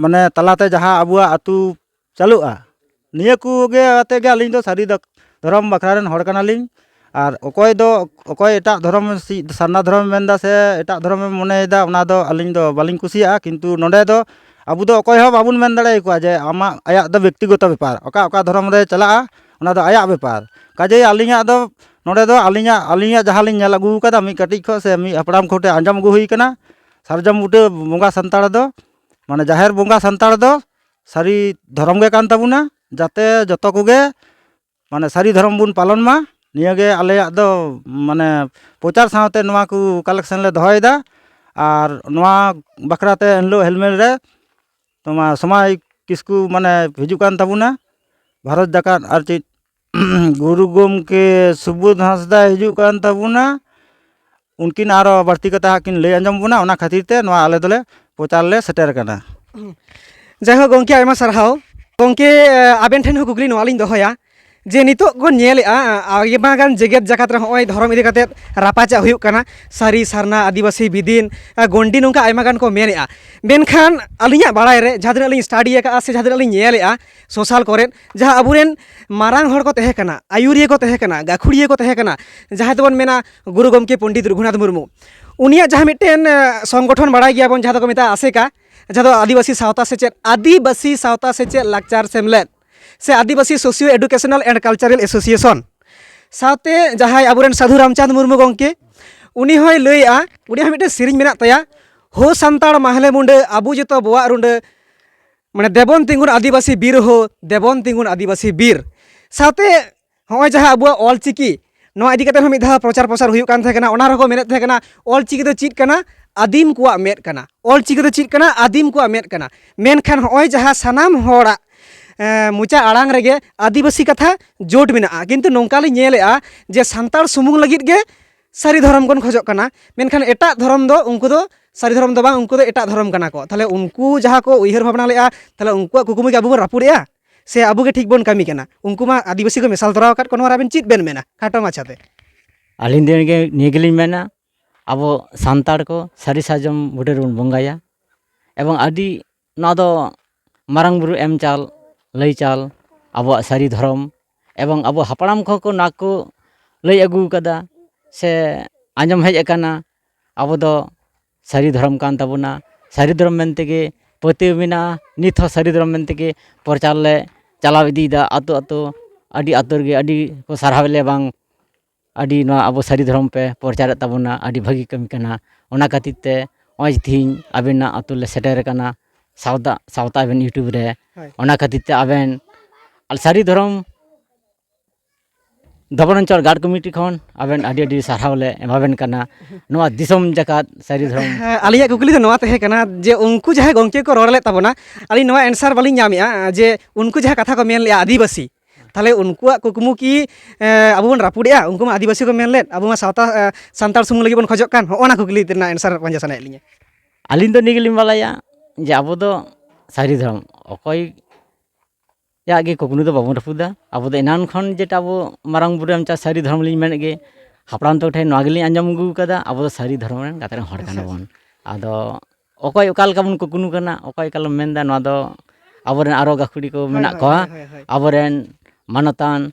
ᱢᱟᱱᱮ, ᱛᱟᱞᱟᱛᱮ ᱡᱟᱦᱟᱸ ᱟᱵᱚᱣᱟᱜ ᱟᱹᱛᱩ ᱪᱟᱹᱞᱩᱜᱼᱟ, ᱱᱤᱭᱟᱹ ᱠᱚᱜᱮ ᱟᱛᱮ ᱜᱮ ᱟᱹᱞᱤᱧ ᱫᱚ ᱥᱟᱹᱨᱤ ᱫᱚ-, ᱫᱷᱚᱨᱚᱢ ᱵᱟᱠᱷᱨᱟ ᱨᱮᱱ ᱦᱚᱲ ᱠᱟᱱᱟᱞᱤᱧ᱾ ᱟᱨ ᱚᱠᱚᱭ ᱫᱚ, ᱚᱠᱚᱭ ᱮᱴᱟᱜ ᱫᱷᱚᱨᱚᱢ ᱥᱤ-, ᱥᱟᱨᱱᱟ ᱫᱷᱚᱨᱚᱢᱮ ᱢᱮᱱᱫᱟ ᱥᱮ ᱮᱴᱟᱜ ᱫᱷᱚᱨᱚᱢᱮ ᱢᱚᱱᱮᱭᱮᱫᱟ, ᱚᱱᱟ ᱫᱚ ᱟᱹᱞᱤᱧ ᱫᱚ ᱵᱟᱹᱞᱤᱧ ᱠᱩᱥᱤᱭᱟᱜᱼᱟ᱾ ᱠᱤᱱᱛᱩ ᱱᱚᱰᱮ ᱫᱚ ᱟᱵᱚ ᱫᱚ ᱚᱠᱚᱭ ᱦᱚᱸ ᱵᱟᱵᱚᱱ ᱢᱮᱱ ᱫᱟᱲᱮᱭᱟᱠᱚᱣᱟ ᱡᱮ ᱟᱢᱟᱜ, ᱟᱭᱟᱜ ᱫᱚ ᱵᱮᱠᱛᱤᱜᱚᱛᱚ ᱵᱮᱯᱟᱨ, ᱚᱠᱟ ᱚᱠᱟ ᱫᱷᱚᱨᱚᱢ ᱨᱮ ᱪᱟᱞᱟᱜᱼᱟ, ᱚᱱᱟ ᱫᱚ ᱟᱭᱟᱜ ᱵᱮᱯᱟᱨ᱾ ᱠᱟᱡᱮᱭ ᱟᱹᱞᱤᱧᱟᱜ ᱫᱚ ᱱᱚᱰᱮ ᱫᱚ ᱟᱹᱞᱤᱧᱟᱜ, ᱟᱹᱞᱤᱧᱟᱜ ᱡᱟᱦᱟᱸ ᱞᱤᱧ ᱧᱮᱞ ᱟᱹᱜᱩ ᱟᱠᱟᱫᱟ, ᱢᱤᱫ ᱠᱟᱹᱴᱤᱡ ᱠᱷᱚᱱ ᱥᱮ ᱢᱤᱫ ᱦᱟᱯᱲᱟᱢ ᱠᱚᱴᱷᱮᱱ ᱟᱸᱡᱚᱢ ᱟᱹᱜᱩ ᱦᱩᱭ ᱟᱠᱟᱱᱟ, ᱥᱟᱨᱡᱚᱢ ᱵᱩᱴᱟᱹ ᱵᱚᱸᱜᱟ ᱥᱟᱱᱛᱟᱲ ᱫᱚ, ᱢᱟᱱᱮ ᱡᱟᱦᱮᱨ ᱵᱚᱸᱜᱟ ᱥᱟᱱᱛᱟᱲ ᱫᱚ ᱥᱟᱹᱨᱤ ᱫᱷᱚᱨᱚᱢ ᱜᱮ ᱠᱟᱱ ᱛᱟᱵᱚᱱᱟ, ᱡᱟᱛᱮ ᱡᱚᱛᱚ ᱠᱚᱜᱮ ᱢᱟᱱᱮ ᱥᱟᱹᱨᱤ ᱫᱷᱚᱨᱚᱢ ᱵᱚᱱ ᱯᱟᱞᱚᱱ ᱢᱟ, ᱱᱤᱭᱟᱹᱜᱮ ᱟᱞᱮᱭᱟᱜ ᱫᱚ ᱢᱟᱱᱮ ᱯᱨᱚᱪᱟᱨ ᱥᱟᱶᱛᱮ ᱱᱚᱣᱟ ᱠᱚ ᱠᱟᱞᱮᱠᱥᱚᱱ ᱞᱮ ᱫᱚᱦᱚᱭᱮᱫᱟ᱾ ᱟᱨ ᱱᱚᱣᱟ ᱵᱟᱠᱷᱨᱟ ᱛᱮ ᱮᱱᱦᱤᱞᱳᱜ ᱦᱮᱞᱢᱮᱞ ᱨᱮ ᱛᱳᱢᱟᱨ ᱥᱚᱢᱟᱭ ᱠᱤᱥᱠᱩ ᱢᱟᱱᱮ ᱦᱤᱡᱩᱜ ᱠᱟᱱ ᱛᱟᱵᱚᱱᱟ, ᱵᱷᱟᱨᱚᱛ ᱡᱟᱠᱟᱛ ᱟᱨ ᱪᱮᱫ ᱜᱩᱨᱩ ᱜᱚᱢᱠᱮ ᱥᱩᱵᱳᱫᱷ ᱦᱟᱸᱥᱫᱟ ᱦᱤᱡᱩᱜ ᱠᱟᱱ ᱛᱟᱵᱚᱱᱟ, ᱩᱱᱠᱤᱱ ᱟᱨᱚ ᱵᱟᱹᱲᱛᱤ ᱠᱟᱛᱷᱟ ᱦᱟᱸᱜ ᱠᱤᱱ ᱞᱟᱹᱭ ᱟᱸᱡᱚᱢ ᱵᱚᱱᱟ, ᱚᱱᱟ ᱠᱷᱟᱹᱛᱤᱨ ᱛᱮ ᱱᱚᱣᱟ ᱟᱞᱮ ᱫᱚᱞᱮ ᱯᱨᱚᱪᱟᱨ ᱞᱮ ᱥᱮᱴᱮᱨ ᱟᱠᱟᱱᱟ᱾ ᱡᱟᱭᱦᱳᱠ ᱜᱚᱢᱠᱮ, ᱟᱭᱢᱟ ᱥᱟᱨᱦᱟᱣ᱾ ᱜᱚᱢᱠᱮ, ᱟᱵᱮᱱ ᱴᱷᱮᱱ ᱦᱚᱸ ᱠᱩᱠᱞᱤ ᱱᱚᱣᱟ ᱞᱤᱧ ᱫᱚᱦᱚᱭᱟ ᱡᱮ ᱱᱤᱛᱚᱜ ᱵᱚᱱ ᱧᱮᱞᱮᱜᱼᱟ, ᱟᱭᱢᱟ ᱜᱟᱱ ᱡᱮᱜᱮᱛ ᱡᱟᱠᱟᱛ ᱨᱮ ᱦᱚᱸᱜᱼᱚᱭ ᱫᱷᱚᱨᱚᱢ ᱤᱫᱤ ᱠᱟᱛᱮᱫ ᱨᱟᱯᱟᱪᱟᱜ ᱦᱩᱭᱩᱜ ᱠᱟᱱᱟ, ᱥᱟᱹᱨᱤ, ᱥᱟᱨᱱᱟ, ᱟᱹᱫᱤᱵᱟᱹᱥᱤ, ᱵᱤᱫᱤᱱ, ᱜᱚᱱᱰᱤ, ᱱᱚᱝᱠᱟ ᱟᱭᱢᱟ ᱜᱟᱱ ᱠᱚ ᱢᱮᱱᱮᱜᱼᱟ᱾ ᱢᱮᱱᱠᱷᱟᱱ ᱟᱹᱞᱤᱧᱟᱜ ᱵᱟᱲᱟᱭ ᱨᱮ, ᱡᱟᱦᱟᱸ ᱛᱤᱱᱟᱹᱜ ᱞᱤᱧ ᱥᱴᱟᱰᱤ ᱟᱠᱟᱫᱼᱟ ᱥᱮ ᱡᱟᱦᱟᱸ ᱛᱤᱱᱟᱹᱜ ᱞᱤᱧ ᱧᱮᱞᱮᱜᱼᱟ ᱥᱳᱥᱟᱞ ᱠᱚᱨᱮᱫ, ᱡᱟᱦᱟᱸ ᱟᱵᱚᱨᱮᱱ ᱢᱟᱨᱟᱝ ᱦᱚᱲ ᱠᱚ ᱛᱟᱦᱮᱸ ᱠᱟᱱᱟ, ᱟᱹᱭᱩᱨᱤᱭᱟᱹ ᱠᱚ ᱛᱟᱦᱮᱸ ᱠᱟᱱᱟ, ᱜᱟᱹᱠᱷᱩᱲᱤᱭᱟᱹ ᱠᱚ ᱛᱟᱦᱮᱸ ᱠᱟᱱᱟ, ᱡᱟᱦᱟᱸᱭ ᱫᱚᱵᱚᱱ ᱢᱮᱱᱟ ᱜᱩᱨᱩ ᱜᱚᱢᱠᱮ ᱯᱚᱱᱰᱤᱛ ᱨᱚᱜᱷᱩᱱᱟᱛᱷ ᱢᱩᱨᱢᱩ, ᱩᱱᱤᱭᱟᱜ ᱡᱟᱦᱟᱸ ᱢᱤᱫᱴᱮᱱ, ᱮ, ᱥᱚᱝᱜᱚᱴᱷᱚᱱ ᱵᱟᱲᱟᱭ ᱜᱮᱭᱟᱵᱚᱱ, ᱡᱟᱦᱟᱸ ᱫᱚᱠᱚ ᱢᱮᱛᱟᱜᱼᱟ ᱟᱥᱮᱠᱟ, ᱡᱟᱦᱟᱸ ᱫᱚ ᱟᱹᱫᱤᱵᱟᱹᱥᱤ ᱥᱟᱶᱛᱟ ᱥᱮᱪᱮᱫ, ᱟᱹᱫᱤᱵᱟᱹᱥᱤ ᱥᱟᱶᱛᱟ ᱥᱮᱪᱮᱫ ᱞᱟᱠᱪᱟᱨ ᱥᱮᱢᱞᱮᱫ ᱥᱮ Adivasi socio educational and cultural association, ᱥᱟᱶᱛᱮ ᱡᱟᱦᱟᱸᱭ ᱟᱵᱚᱨᱮᱱ ᱥᱟᱹᱫᱷᱩ ᱨᱟᱢᱪᱟᱸᱫᱽ ᱢᱩᱨᱢᱩ ᱜᱚᱢᱠᱮ, ᱩᱱᱤ ᱦᱚᱸᱭ ᱞᱟᱹᱭᱮᱜᱼᱟ, ᱩᱱᱤᱭᱟᱜ ᱦᱚᱸ ᱢᱤᱫᱴᱮᱱ ᱥᱮᱨᱮᱧ ᱢᱮᱱᱟᱜ ᱛᱟᱭᱟ, "ᱦᱳ ᱥᱟᱱᱛᱟᱲ ᱢᱟᱦᱞᱮ ᱢᱩᱸᱰᱟᱹ, ᱟᱵᱚ ᱡᱚᱛᱚ ᱵᱚᱣᱟᱜ ᱨᱩᱸᱰᱟᱹ", ᱢᱟᱱᱮ, "ᱫᱮᱵᱚᱱ ᱛᱤᱸᱜᱩᱱ ᱟᱹᱫᱤᱵᱟᱹᱥᱤ ᱵᱤᱨ ᱦᱳ, ᱫᱮᱵᱚᱱ ᱛᱤᱸᱜᱩᱱ ᱟᱹᱫᱤᱵᱟᱹᱥᱤ ᱵᱤᱨ", ᱥᱟᱶᱛᱮ ᱦᱚᱸᱜᱼᱚᱭ ᱡᱟᱦᱟᱸ ᱟᱵᱚᱣᱟᱜ ᱚᱞ ᱪᱤᱠᱤ, ᱱᱚᱣᱟ ᱤᱫᱤ ᱠᱟᱛᱮ ᱦᱚᱸ ᱢᱤᱫ ᱫᱷᱟᱣ ᱯᱨᱚᱪᱟᱨ ᱯᱨᱚᱥᱟᱨ ᱦᱩᱭᱩᱜ ᱠᱟᱱ ᱛᱟᱦᱮᱸ ᱠᱟᱱᱟ, ᱚᱱᱟ ᱨᱮᱦᱚᱸ ᱠᱚ ᱢᱮᱱᱮᱫ ᱛᱟᱦᱮᱸ ᱠᱟᱱᱟ, ᱚᱞ ᱪᱤᱠᱤ ᱫᱚ ᱪᱮᱫ ᱠᱟᱱᱟ? ᱟᱹᱫᱤᱢ ᱠᱚᱣᱟᱜ ᱢᱮᱫ ᱠᱟᱱᱟ᱾ ᱚᱞ ᱪᱤᱠᱤ ᱫᱚ ᱪᱮᱫ ᱠᱟᱱᱟ? ᱟᱹᱫᱤᱢ ᱠᱚᱣᱟᱜ ᱢᱮᱫ ᱠᱟᱱᱟ᱾ ᱢᱮᱱᱠᱷᱟᱱ ᱦᱚᱸᱜᱼᱚᱭ ᱡᱟᱦᱟᱸ ᱥᱟᱱᱟᱢ ᱦᱚᱲᱟᱜ, ᱮᱸ, ᱢᱚᱪᱟ ᱟᱲᱟᱝ ᱨᱮᱜᱮ ᱟᱹᱫᱤᱵᱟᱹᱥᱤ ᱠᱟᱛᱷᱟ ᱡᱳᱴ ᱢᱮᱱᱟᱜᱼᱟ, ᱠᱤᱱᱛᱩ ᱱᱚᱝᱠᱟ ᱞᱤᱧ ᱧᱮᱞᱮᱜᱼᱟ ᱡᱮ ᱥᱟᱱᱛᱟᱲ ᱥᱩᱢᱩᱝ ᱞᱟᱹᱜᱤᱫ ᱜᱮ ᱥᱟᱹᱨᱤ ᱫᱷᱚᱨᱚᱢ ᱵᱚᱱ ᱠᱷᱚᱡᱚᱜ ᱠᱟᱱᱟ, ᱢᱮᱱᱠᱷᱟᱱ ᱮᱴᱟᱜ ᱫᱷᱚᱨᱚᱢ ᱫᱚ, ᱩᱱᱠᱩ ᱫᱚ ᱥᱟᱹᱨᱤ ᱫᱷᱚᱨᱚᱢ ᱫᱚ ᱵᱟᱝ, ᱩᱱᱠᱩ ᱫᱚ ᱮᱴᱟᱜ ᱫᱷᱚᱨᱚᱢ ᱠᱟᱱᱟ ᱠᱚ᱾ ᱛᱟᱦᱞᱮ ᱩᱱᱠᱩ ᱡᱟᱦᱟᱸ ᱠᱚ ᱩᱭᱦᱟᱹᱨ ᱵᱷᱟᱵᱽᱱᱟ ᱞᱮᱜᱼᱟ, ᱛᱟᱦᱞᱮ ᱩᱱᱠᱩᱣᱟᱜ ᱠᱩᱠᱢᱩ ᱜᱮ ᱟᱵᱚ ᱵᱚᱱ ᱨᱟᱹᱯᱩᱫᱮᱜᱼᱟ? ᱥᱮ ᱟᱵᱚ ᱜᱮ ᱴᱷᱤᱠ ᱵᱚᱱ ᱠᱟᱹᱢᱤ ᱠᱟᱱᱟ? ᱩᱱᱠᱩ ᱢᱟ ᱟᱹᱫᱤᱵᱟᱹᱥᱤ ᱠᱚ ᱢᱮᱥᱟᱞ ᱛᱚᱨᱟᱣ ᱟᱠᱟᱫ ᱠᱚ, ᱱᱚᱣᱟ ᱨᱮ ᱟᱵᱮᱱ ᱪᱮᱫ ᱵᱮᱱ ᱢᱮᱱᱟ, ᱠᱷᱟᱴᱚ ᱢᱟᱪᱷᱟᱛᱮ? ᱟᱹᱞᱤᱧ ᱫᱚ ᱱᱤᱭᱟᱹ ᱜᱮ, ᱱᱤᱭᱟᱹ ᱜᱮᱞᱤᱧ ᱢᱮᱱᱟ, ᱟᱵᱚ ᱥᱟᱱᱛᱟᱲ ᱠᱚ ᱥᱟᱹᱨᱤ ᱥᱟᱨᱡᱚᱢ ᱵᱩᱴᱟᱹ ᱨᱮᱵᱚᱱ ᱵᱚᱸᱜᱟᱭᱟ᱾ ᱮᱵᱚᱝ ᱟᱹᱰᱤ, ᱱᱚᱣᱟ ᱫᱚ ᱢᱟᱨᱟᱝ ᱵᱩᱨᱩ ᱮᱢ ᱪᱟᱞ, ᱞᱟᱹᱭ ᱪᱟᱞ, ᱟᱵᱚᱣᱟᱜ ᱥᱟᱹᱨᱤ ᱫᱷᱚᱨᱚᱢ, ᱮᱵᱚᱝ ᱟᱵᱚ ᱦᱟᱯᱲᱟᱢ ᱠᱚᱦᱚᱸ ᱠᱚ ᱱᱚᱣᱟ ᱠᱚ ᱞᱟᱹᱭ ᱟᱹᱜᱩ ᱠᱟᱫᱟ ᱥᱮ ᱟᱸᱡᱚᱢ ᱦᱮᱡ ᱟᱠᱟᱱᱟ᱾ ᱟᱵᱚ ᱫᱚ ᱥᱟᱹᱨᱤ ᱫᱷᱚᱨᱚᱢ ᱠᱟᱱ ᱛᱟᱵᱚᱱᱟ, ᱥᱟᱹᱨᱤ ᱫᱷᱚᱨᱚᱢ ᱢᱮᱱᱛᱮ ᱜᱮ ᱯᱟᱹᱛᱭᱟᱹᱣ ᱢᱮᱱᱟᱜᱼᱟ, ᱱᱤᱛ ᱦᱚᱸ ᱥᱟᱹᱨᱤ ᱫᱷᱚᱨᱚᱢ ᱢᱮᱱᱛᱮ ᱜᱮ ᱯᱨᱚᱪᱟᱨ ᱞᱮ ᱪᱟᱞᱟᱣ ᱤᱫᱤᱭᱮᱫᱟ᱾ ᱟᱛᱳ ᱟᱛᱳ, ᱟᱹᱰᱤ ᱟᱛᱳ ᱨᱮᱜᱮ ᱟᱹᱰᱤ ᱠᱚ ᱥᱟᱨᱦᱟᱣ ᱞᱮᱭᱟ, ᱵᱟᱝ, ᱟᱹᱰᱤ ᱱᱚᱣᱟ ᱟᱵᱚ ᱥᱟᱹᱨᱤ ᱫᱷᱚᱨᱚᱢ ᱯᱮ ᱯᱨᱚᱪᱟᱨᱮᱫ ᱛᱟᱵᱚᱱᱟ, ᱟᱹᱰᱤ ᱵᱷᱟᱹᱜᱤ ᱠᱟᱹᱢᱤ ᱠᱟᱱᱟ᱾ ᱚᱱᱟ ᱠᱷᱟᱹᱛᱤᱨ ᱛᱮ ᱱᱚᱜᱼᱚᱭ ᱛᱮᱦᱮᱧ ᱟᱵᱮᱱᱟᱜ ᱟᱹᱛᱩ ᱞᱮ ᱥᱮᱴᱮᱨ ᱟᱠᱟᱱᱟ, ᱥᱟᱶᱛᱟ, ᱥᱟᱶᱛᱟ ᱟᱵᱮᱱ YouTube ᱨᱮ᱾ ᱦᱳᱭ᱾ ᱚᱱᱟ ᱠᱷᱟᱹᱛᱤᱨ ᱛᱮ ᱟᱵᱮᱱ ᱟᱨ ᱥᱟᱹᱨᱤ ᱫᱷᱚᱨᱚᱢ ᱫᱚᱵᱚᱱᱚᱧᱪᱚᱞ ᱜᱟᱲ ᱠᱚᱢᱤᱴᱤ ᱠᱷᱚᱱ ᱟᱵᱮᱱ ᱟᱹᱰᱤ ᱟᱹᱰᱤ ᱥᱟᱨᱦᱟᱣ ᱞᱮ ᱮᱢᱟᱵᱮᱱ ᱠᱟᱱᱟ᱾ ᱱᱚᱣᱟ ᱫᱤᱥᱚᱢ ᱡᱟᱠᱟᱛ ᱥᱟᱹᱨᱤ ᱫᱷᱚᱨᱚᱢ ᱦᱮᱸ, ᱟᱹᱞᱤᱧᱟᱜ ᱠᱩᱠᱞᱤ ᱫᱚ ᱱᱚᱣᱟ ᱛᱟᱦᱮᱸ ᱠᱟᱱᱟ ᱡᱮ ᱩᱱᱠᱩ ᱡᱟᱦᱟᱸᱭ ᱜᱚᱢᱠᱮ ᱠᱚ ᱨᱚᱲ ᱞᱮᱫ ᱛᱟᱵᱚᱱᱟ, ᱟᱹᱞᱤᱧ ᱱᱚᱣᱟ answer ᱵᱟᱹᱞᱤᱧ ᱧᱟᱢᱮᱜᱼᱟ ᱡᱮ ᱩᱱᱠᱩ ᱡᱟᱦᱟᱸ ᱠᱟᱛᱷᱟ ᱠᱚ ᱢᱮᱱ ᱞᱮᱜᱼᱟ ᱟᱹᱫᱤᱵᱟᱹᱥᱤ, ᱛᱟᱦᱚᱞᱮ ᱩᱱᱠᱩᱣᱟᱜ ᱠᱩᱠᱢᱩ ᱠᱤ, ᱮ, ᱟᱵᱚ ᱵᱚᱱ ᱨᱟᱹᱯᱩᱫᱮᱜᱼᱟ? ᱩᱱᱠᱩ ᱢᱟ ᱟᱹᱫᱤᱵᱟᱹᱥᱤ ᱠᱚ ᱢᱮᱱ ᱞᱮᱫ, ᱟᱵᱚ ᱢᱟ ᱥᱟᱶᱛᱟ, ᱮ, ᱥᱟᱱᱛᱟᱲ ᱥᱩᱢᱩᱝ ᱞᱟᱹᱜᱤᱫ ᱵᱚᱱ ᱠᱷᱚᱡᱚᱜ ᱠᱟᱱ, ᱦᱚᱸᱜᱼᱚ ᱱᱟ ᱠᱩᱠᱞᱤ ᱨᱮᱱᱟᱜ answer ᱯᱟᱸᱡᱟ ᱥᱟᱱᱟᱭᱮᱫ ᱞᱤᱧᱟ᱾ ᱟᱹᱞᱤᱧ ᱫᱚ ᱱᱤᱭᱟᱹ ᱜᱮᱞᱤᱧ ᱵᱟᱲᱟᱭᱟ ᱡᱮ ᱟᱵᱚ ᱫᱚ ᱥᱟᱹᱨᱤ ᱫᱷᱚᱨᱚᱢ, ᱚᱠᱚᱭ ᱭᱟᱜ ᱜᱮ ᱠᱩᱠᱢᱩ ᱫᱚ ᱵᱟᱵᱚᱱ ᱨᱟᱹᱯᱩᱫᱟ᱾ ᱟᱵᱚ ᱫᱚ ᱮᱱᱟᱱ ᱠᱷᱚᱱ ᱡᱮᱴᱟ ᱟᱵᱚ ᱢᱟᱨᱟᱝ ᱵᱩᱨᱩ ᱟᱧᱪᱟᱨ ᱥᱟᱹᱨᱤ ᱫᱷᱚᱨᱚᱢ ᱞᱤᱧ ᱢᱮᱱᱮᱫ ᱜᱮ, ᱦᱟᱯᱲᱟᱢ ᱛᱟᱠᱚ ᱴᱷᱮᱱ ᱱᱚᱣᱟ ᱜᱮᱞᱤᱧ ᱟᱸᱡᱚᱢ ᱟᱹᱜᱩ ᱟᱠᱟᱫᱟ, ᱟᱵᱚ ᱫᱚ ᱥᱟᱹᱨᱤ ᱫᱷᱚᱨᱚᱢ ᱨᱮᱱ ᱜᱟᱛᱮ ᱨᱮᱱ ᱦᱚᱲ ᱠᱟᱱᱟ ᱟᱪᱪᱷᱟ, ᱵᱚᱱ᱾ ᱟᱫᱚ ᱚᱠᱚᱭ ᱚᱠᱟ ᱞᱮᱠᱟ ᱵᱚᱱ ᱠᱩᱠᱢᱩ ᱠᱟᱱᱟ, ᱚᱠᱚᱭ ᱚᱠᱟ ᱞᱮᱠᱟ ᱢᱮᱱᱫᱟ, ᱱᱚᱣᱟ ᱫᱚ ᱟᱵᱚᱨᱮᱱ ᱟᱨᱚ ᱜᱟᱹᱠᱷᱩᱲᱤ ᱠᱚ ᱦᱳᱭ, ᱢᱮᱱᱟᱜ ᱦᱳᱭ, ᱠᱚᱣᱟ, ᱦᱳᱭ, ᱦᱳᱭ, ᱦᱳᱭ᱾ ᱟᱵᱚᱨᱮᱱ ᱢᱟᱱᱚᱛᱟᱱ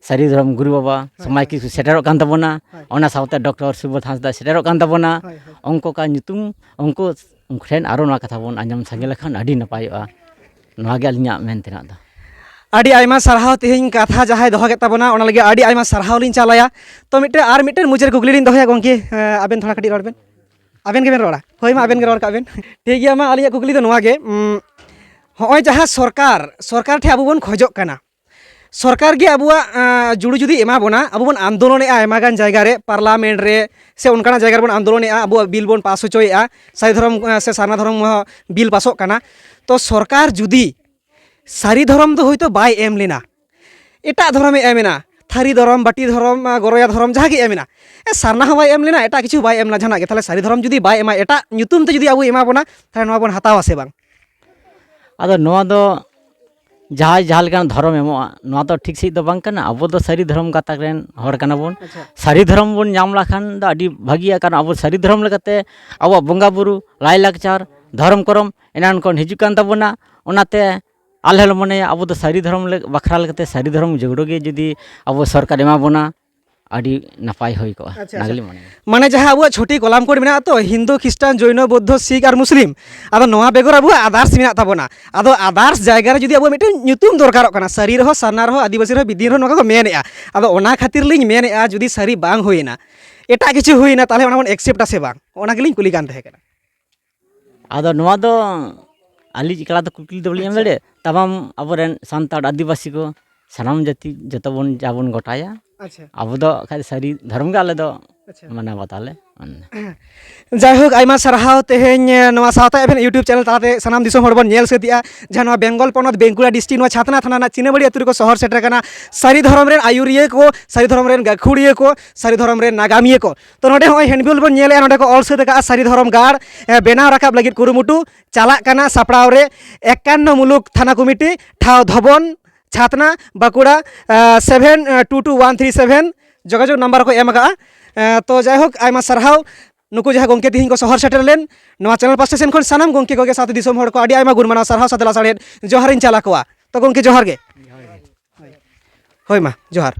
ᱥᱟᱹᱨᱤ ᱫᱷᱚᱨᱚᱢ ᱜᱩᱨᱩ ᱵᱟᱵᱟ, ᱦᱳᱭ, ᱥᱚᱢᱟᱡᱽ ᱦᱳᱭ᱾ ᱠᱤᱪᱷᱩ ᱥᱮᱴᱮᱨᱚᱜ ᱠᱟᱱ ᱛᱟᱵᱚᱱᱟ, ᱦᱳᱭ᱾ ᱚᱱᱟ ᱥᱟᱶᱛᱮ ᱰᱚᱠᱴᱚᱨ ᱥᱩᱵᱳᱫᱷ ᱦᱟᱸᱥᱫᱟ ᱥᱮᱴᱮᱨᱚᱜ ᱠᱟᱱ ᱛᱟᱵᱚᱱᱟ᱾ ᱦᱳᱭ, ᱦᱳᱭ᱾ ᱩᱱᱠᱩ ᱠᱟ ᱧᱩᱛᱩᱢ, ᱩᱱᱠᱩ, ᱩᱱᱠᱩ ᱴᱷᱮᱱ ᱟᱨᱚ ᱱᱚᱣᱟ ᱠᱟᱛᱷᱟ ᱵᱚᱱ ᱟᱸᱡᱚᱢ ᱥᱟᱸᱜᱮ ᱞᱮᱠᱷᱟᱱ ᱟᱹᱰᱤ ᱱᱟᱯᱟᱭᱚᱜᱼᱟ᱾ ᱱᱚᱣᱟ ᱜᱮ ᱟᱹᱞᱤᱧᱟᱜ ᱢᱮᱱ ᱛᱮᱱᱟᱜ ᱫᱚ᱾ ᱟᱹᱰᱤ ᱟᱭᱢᱟ ᱥᱟᱨᱦᱟᱣ ᱛᱮᱦᱮᱧ ᱠᱟᱛᱷᱟ ᱡᱟᱦᱟᱸᱭ ᱫᱚᱦᱚ ᱠᱮᱫ ᱛᱟᱵᱚᱱᱟ, ᱚᱱᱟ ᱞᱟᱹᱜᱤᱫ ᱟᱹᱰᱤ ᱟᱭᱢᱟ ᱥᱟᱨᱦᱟᱣ ᱞᱤᱧ ᱪᱟᱞᱟᱭᱟ᱾ ᱛᱚ ᱢᱤᱫᱴᱮᱱ, ᱟᱨ ᱢᱤᱫᱴᱮᱱ ᱢᱩᱪᱟᱹᱫ ᱠᱩᱠᱞᱤ ᱞᱤᱧ ᱫᱚᱦᱚᱭᱟ ᱜᱚᱢᱠᱮ, ᱮᱸ, ᱟᱵᱮᱱ ᱛᱷᱚᱲᱟ ᱠᱟᱹᱴᱤᱡ ᱨᱚᱲ ᱵᱮᱱ᱾ ᱟᱵᱮᱱ ᱜᱮᱵᱮᱱ ᱨᱚᱲᱟ? ᱦᱳᱭ, ᱢᱟ ᱟᱵᱮᱱ ᱜᱮ ᱨᱚᱲ ᱠᱟᱜ ᱵᱮᱱ᱾ ᱴᱷᱤᱠ ᱜᱮᱭᱟ, ᱢᱟ ᱟᱹᱞᱤᱧᱟᱜ ᱠᱩᱠᱞᱤ ᱫᱚ ᱱᱚᱣᱟ ᱜᱮ, ᱩᱸ, ᱦᱚᱸᱜᱼᱚᱭ ᱡᱟᱦᱟᱸ ᱥᱚᱨᱠᱟᱨ, ᱥᱚᱨᱠᱟᱨ ᱴᱷᱮᱱ ᱟᱵᱚ ᱵᱚᱱ ᱠᱷᱚᱡᱚᱜ ᱠᱟᱱᱟ, ᱥᱚᱨᱠᱟᱨ ᱜᱮ ᱟᱵᱚᱣᱟᱜ, ᱟᱸ, ᱡᱩᱲᱩ ᱡᱩᱫᱤ ᱮᱢᱟ ᱵᱚᱱᱟ, ᱟᱵᱚ ᱵᱚᱱ ᱟᱱᱫᱳᱞᱚᱱᱮᱜᱼᱟ ᱟᱭᱢᱟ ᱜᱟᱱ ᱡᱟᱭᱜᱟ ᱨᱮ, ᱯᱟᱨᱞᱟᱢᱮᱱᱴ ᱨᱮ ᱥᱮ ᱚᱱᱠᱟᱱᱟᱜ ᱡᱟᱭᱜᱟ ᱨᱮᱵᱚᱱ ᱟᱱᱫᱳᱞᱚᱱᱮᱜᱼᱟ, ᱟᱵᱚᱣᱟᱜ ᱵᱤᱞ ᱵᱚᱱ ᱯᱟᱥ ᱦᱚᱪᱚᱭᱮᱜᱼᱟ, ᱥᱟᱹᱨᱤ ᱫᱷᱚᱨᱚᱢ, ᱟᱸ, ᱥᱮ ᱥᱟᱨᱱᱟ ᱫᱷᱚᱨᱚᱢ, ᱟᱸ, ᱵᱤᱞ ᱯᱟᱥᱚᱜ ᱠᱟᱱᱟ᱾ ᱛᱚ ᱥᱚᱨᱠᱟᱨ ᱡᱩᱫᱤ ᱥᱟᱹᱨᱤ ᱫᱷᱚᱨᱚᱢ ᱫᱚ ᱦᱳᱭᱛᱳ ᱵᱟᱭ ᱮᱢ ᱞᱮᱱᱟ, ᱮᱴᱟᱜ ᱫᱷᱚᱨᱚᱢᱮ ᱮᱢ ᱮᱱᱟ, ᱛᱷᱟᱹᱨᱤ ᱫᱷᱚᱨᱚᱢ, ᱵᱟᱹᱴᱤ ᱫᱷᱚᱨᱚᱢ, ᱟᱸ, ᱜᱚᱨᱚᱭᱟ ᱫᱷᱚᱨᱚᱢ, ᱡᱟᱦᱟᱸ ᱜᱮ ᱮᱢ ᱮᱱᱟ, ᱮ, ᱥᱟᱨᱱᱟ ᱦᱚᱸ ᱵᱟᱭ ᱮᱢ ᱞᱮᱱᱟ, ᱮᱴᱟᱜ ᱠᱤᱪᱷᱩ ᱵᱟᱭ ᱮᱢ ᱞᱮᱱᱟ, ᱡᱟᱦᱟᱱᱟᱜ ᱜᱮ, ᱛᱟᱦᱚᱞᱮ ᱥᱟᱹᱨᱤ ᱫᱷᱚᱨᱚᱢ ᱡᱩᱫᱤ ᱵᱟᱭ ᱮᱢᱟ, ᱮᱴᱟᱜ ᱧᱩᱛᱩᱢ ᱛᱮ ᱡᱩᱫᱤ ᱟᱵᱚᱭ ᱮᱢᱟ ᱵᱚᱱᱟ, ᱛᱟᱦᱚᱞᱮ ᱱᱚᱣᱟ ᱵᱚᱱ ᱦᱟᱛᱟᱣᱟ ᱥᱮ ᱵᱟᱝ? ᱟᱫᱚ ᱱᱚᱣᱟ ᱫᱚ ᱡᱟᱦᱟᱸᱭ ᱡᱟᱦᱟᱸ ᱞᱮᱠᱟᱱ ᱫᱷᱚᱨᱚᱢ ᱮᱢᱚᱜᱼᱟ, ᱱᱚᱣᱟ ᱫᱚ ᱴᱷᱤᱠ ᱥᱟᱺᱦᱤᱡ ᱫᱚ ᱵᱟᱝ ᱠᱟᱱᱟ᱾ ᱟᱵᱚ ᱫᱚ ᱥᱟᱹᱨᱤ ᱫᱷᱚᱨᱚᱢ ᱜᱟᱛᱟᱠ ᱨᱮᱱ ᱦᱚᱲ ᱠᱟᱱᱟ ᱵᱚᱱ᱾ ᱟᱪᱪᱷᱟ᱾ ᱥᱟᱹᱨᱤ ᱫᱷᱚᱨᱚᱢ ᱵᱚᱱ ᱧᱟᱢ ᱞᱮᱠᱷᱟᱱ ᱫᱚ ᱟᱹᱰᱤ ᱵᱷᱟᱹᱜᱤᱭᱟ, ᱠᱟᱨᱚᱱ ᱟᱵᱚ ᱥᱟᱹᱨᱤ ᱫᱷᱚᱨᱚᱢ ᱞᱮᱠᱟᱛᱮ ᱟᱵᱚᱣᱟᱜ ᱵᱚᱸᱜᱟ ᱵᱩᱨᱩ, ᱞᱟᱭᱼᱞᱟᱠᱪᱟᱨ, ᱫᱷᱚᱨᱚᱢ ᱠᱚᱨᱚᱢ ᱮᱱᱟᱱ ᱠᱷᱚᱱ ᱦᱤᱡᱩᱜ ᱠᱟᱱ ᱛᱟᱵᱚᱱᱟ᱾ ᱚᱱᱟᱛᱮ ᱟᱞᱮ ᱦᱚᱸᱞᱮ ᱢᱚᱱᱮᱭᱟ ᱟᱵᱚ ᱫᱚ ᱥᱟᱹᱨᱤ ᱫᱷᱚᱨᱚᱢ ᱞᱮ-, ᱵᱟᱠᱷᱨᱟ ᱞᱮᱠᱟᱛᱮ ᱥᱟᱹᱨᱤ ᱫᱷᱚᱨᱚᱢ ᱡᱳᱜᱲᱳ ᱜᱮ ᱡᱩᱫᱤ ᱟᱵᱚ ᱥᱚᱨᱠᱟᱨ ᱮᱢᱟ ᱵᱚᱱᱟ, ᱟᱹᱰᱤ ᱱᱟᱯᱟᱭ ᱦᱩᱭ ᱠᱚᱜᱼᱟ, ᱟᱪᱪᱷᱟ, ᱚᱱᱟ ᱟᱪᱪᱷᱟ᱾ ᱜᱮᱞᱤᱧ ᱢᱚᱱᱮᱭᱟ᱾ ᱢᱟᱱᱮ ᱡᱟᱦᱟᱸ ᱟᱵᱚᱣᱟᱜ ᱪᱷᱚᱴᱤ ᱠᱚᱞᱟᱢ ᱠᱳᱰ ᱢᱮᱱᱟᱜᱼᱟ ᱛᱚ, ᱦᱤᱱᱫᱩ, ᱠᱷᱨᱤᱥᱴᱟᱱ, ᱡᱚᱭᱱᱚ, ᱵᱳᱫᱽᱫᱷᱚ, ᱥᱤᱠᱷ ᱟᱨ ᱢᱩᱥᱞᱤᱢ, ᱟᱫᱚ ᱱᱚᱣᱟ ᱵᱮᱜᱚᱨ ᱟᱵᱚᱣᱟᱜ others ᱢᱮᱱᱟᱜ ᱛᱟᱵᱚᱱᱟ᱾ ᱟᱫᱚ others ᱡᱟᱭᱜᱟ ᱨᱮ ᱡᱩᱫᱤ ᱟᱵᱚᱣᱟᱜ ᱢᱤᱫᱴᱮᱱ ᱧᱩᱛᱩᱢ ᱫᱚᱨᱠᱟᱨᱚᱜ ᱠᱟᱱᱟ, ᱥᱟᱹᱨᱤ ᱨᱮᱦᱚᱸ, ᱥᱟᱨᱱᱟ ᱨᱮᱦᱚᱸ, ᱟᱹᱫᱤᱵᱟᱹᱥᱤ ᱨᱮᱦᱚᱸ, ᱵᱤᱫᱤᱱ ᱨᱮᱦᱚᱸ, ᱱᱚᱝᱠᱟ ᱠᱚ ᱢᱮᱱᱮᱫᱼᱟ᱾ ᱟᱫᱚ ᱚᱱᱟ ᱠᱷᱟᱹᱛᱤᱨ ᱞᱤᱧ ᱢᱮᱱᱮᱫᱼᱟ, ᱡᱩᱫᱤ ᱥᱟᱹᱨᱤ ᱵᱟᱝ ᱦᱩᱭᱮᱱᱟ, ᱮᱴᱟᱜ ᱠᱤᱪᱷᱩ ᱦᱩᱭᱮᱱᱟ, ᱛᱟᱦᱚᱞᱮ ᱚᱱᱟ ᱵᱚᱱ accept ᱟ ᱥᱮ ᱵᱟᱝ? ᱚᱱᱟ ᱜᱮᱞᱤᱧ ᱠᱩᱞᱤ ᱠᱟᱱ ᱛᱟᱦᱮᱸ ᱠᱟᱱᱟ᱾ ᱟᱫᱚ ᱱᱚᱣᱟ ᱫᱚ ᱟᱹᱞᱤᱧ ᱮᱠᱞᱟ ᱫᱚ ᱠᱩᱠᱞᱤ ᱫᱚ ᱵᱟᱹᱞᱤᱧ ᱮᱢ ᱟᱪᱪᱷᱟ᱾ ᱫᱟᱲᱮᱭᱟᱜᱼᱟ᱾ ᱛᱟᱢᱟᱢ ᱟᱵᱚᱨᱮᱱ ᱥᱟᱱᱛᱟᱲ ᱟᱹᱫᱤᱵᱟᱹᱥᱤ ᱠᱚ ᱥᱟᱱᱟᱢ ᱡᱟᱹᱛᱤ ᱡᱚᱛᱚ ᱵᱚᱱ ᱡᱟ ᱵᱚᱱ ᱜᱚᱴᱟᱭᱟ᱾ ᱟᱪᱪᱷᱟ᱾ ᱟᱵᱚ ᱫᱚ ᱠᱷᱟᱡ ᱥᱟᱹᱨᱤ ᱫᱷᱚᱨᱚᱢ ᱜᱮ ᱟᱞᱮ ᱫᱚ ᱟᱪᱪᱷᱟ᱾ ᱢᱟᱱᱟᱣ ᱵᱟᱛᱟᱣ ᱞᱮ᱾ ᱡᱟᱭᱦᱳᱠ, ᱟᱭᱢᱟ ᱥᱟᱨᱦᱟᱣ᱾ ᱛᱮᱦᱮᱧ ᱱᱚᱣᱟ ᱥᱟᱶᱛᱟ ᱮᱵᱷᱮᱱ YouTube ᱪᱮᱱᱮᱞ ᱛᱟᱞᱟᱛᱮ ᱥᱟᱱᱟᱢ ᱫᱤᱥᱚᱢ ᱦᱚᱲ ᱵᱚᱱ ᱧᱮᱞ ᱥᱟᱹᱛ ᱮᱜᱼᱟ, ᱡᱟᱦᱟᱸ ᱱᱚᱣᱟ ᱵᱮᱝᱜᱚᱞ ᱯᱚᱱᱚᱛ ᱵᱮᱝᱠᱩᱲᱟ ᱰᱤᱥᱴᱨᱤᱠᱴ ᱱᱚᱣᱟ ᱪᱷᱟᱛᱱᱟ ᱛᱷᱟᱱᱟ ᱨᱮᱱᱟᱜ ᱪᱤᱱᱟᱹᱵᱟᱹᱲᱤ ᱟᱹᱛᱩ ᱨᱮᱠᱚ ᱥᱚᱦᱚᱨ ᱥᱮᱴᱮᱨ ᱟᱠᱟᱱᱟ ᱥᱟᱹᱨᱤ ᱫᱷᱚᱨᱚᱢ ᱨᱮᱱ ᱟᱹᱭᱩᱨᱤᱭᱟᱹ ᱠᱚ, ᱥᱟᱹᱨᱤ ᱫᱷᱚᱨᱚᱢ ᱨᱮᱱ ᱜᱟᱹᱠᱷᱩᱲᱤᱭᱟᱹ ᱠᱚ, ᱥᱟᱹᱨᱤ ᱫᱷᱚᱨᱚᱢ ᱨᱮᱱ ᱱᱟᱜᱟᱢᱤᱭᱟᱹ ᱠᱚ᱾ ᱛᱚ, ᱱᱚᱰᱮ ᱦᱚᱸᱜᱼᱚᱭ ᱦᱮᱱᱰᱵᱤᱞ ᱵᱚᱱ ᱧᱮᱞᱮᱜᱼᱟ, ᱱᱚᱰᱮ ᱠᱚ ᱚᱞ ᱥᱟᱹᱛ ᱟᱠᱟᱜᱼᱟ ᱥᱟᱹᱨᱤ ᱫᱷᱚᱨᱚᱢ ᱜᱟᱲ, ᱮ, ᱵᱮᱱᱟᱣ ᱨᱟᱠᱟᱵ ᱞᱟᱹᱜᱤᱫ ᱠᱩᱨᱩᱢᱩᱴᱩ ᱪᱟᱞᱟᱜ ᱠᱟᱱᱟ, ᱥᱟᱯᱲᱟᱣ ᱨᱮ ᱮᱠᱟᱱᱱᱚ ᱢᱩᱞᱩᱠ ᱛᱷᱟᱱᱟ ᱠᱚᱢᱤᱴᱤ, ᱴᱷᱟᱶ ᱫᱷᱚᱵᱚᱱ, ᱪᱷᱟᱛᱱᱟ, ᱵᱟᱸᱠᱩᱲᱟ, ᱟ, seven two two one three seven ᱡᱳᱜᱟᱡᱳᱜᱽ ᱱᱟᱢᱵᱟᱨ ᱠᱚ ᱮᱢ ᱟᱠᱟᱜᱼᱟ᱾ ᱟ, ᱛᱚ, ᱡᱟᱭᱦᱳᱠ, ᱟᱭᱢᱟ ᱥᱟᱨᱦᱟᱣ᱾ ᱱᱩᱠᱩ ᱡᱟᱦᱟᱸ ᱜᱚᱢᱠᱮ ᱛᱤᱦᱤᱧ ᱠᱚ ᱥᱚᱦᱚᱨ ᱥᱮᱴᱮᱨ ᱞᱮᱱ, ᱱᱚᱣᱟ ᱪᱮᱱᱮᱞ ᱯᱟᱥᱴᱟ ᱥᱮᱱ ᱠᱷᱚᱱ ᱥᱟᱱᱟᱢ ᱜᱚᱢᱠᱮ ᱠᱚᱜᱮ ᱥᱟᱶᱛᱮ ᱫᱤᱥᱚᱢ ᱦᱚᱲ ᱠᱚ ᱟᱹᱰᱤ ᱟᱭᱢᱟ ᱜᱩᱱ ᱢᱟᱱᱟᱣ ᱥᱟᱨᱦᱟᱣ ᱥᱟᱛᱮ ᱞᱟᱥᱟᱲᱦᱮᱫ ᱡᱚᱦᱟᱨᱤᱧ ᱪᱟᱞ ᱟᱠᱚᱣᱟ᱾ ᱛᱚ, ᱜᱚᱢᱠᱮ, ᱡᱚᱦᱟᱨ ᱜᱮ᱾ ᱦᱳᱭ ᱢᱟ, ᱡᱚᱦᱟᱨ᱾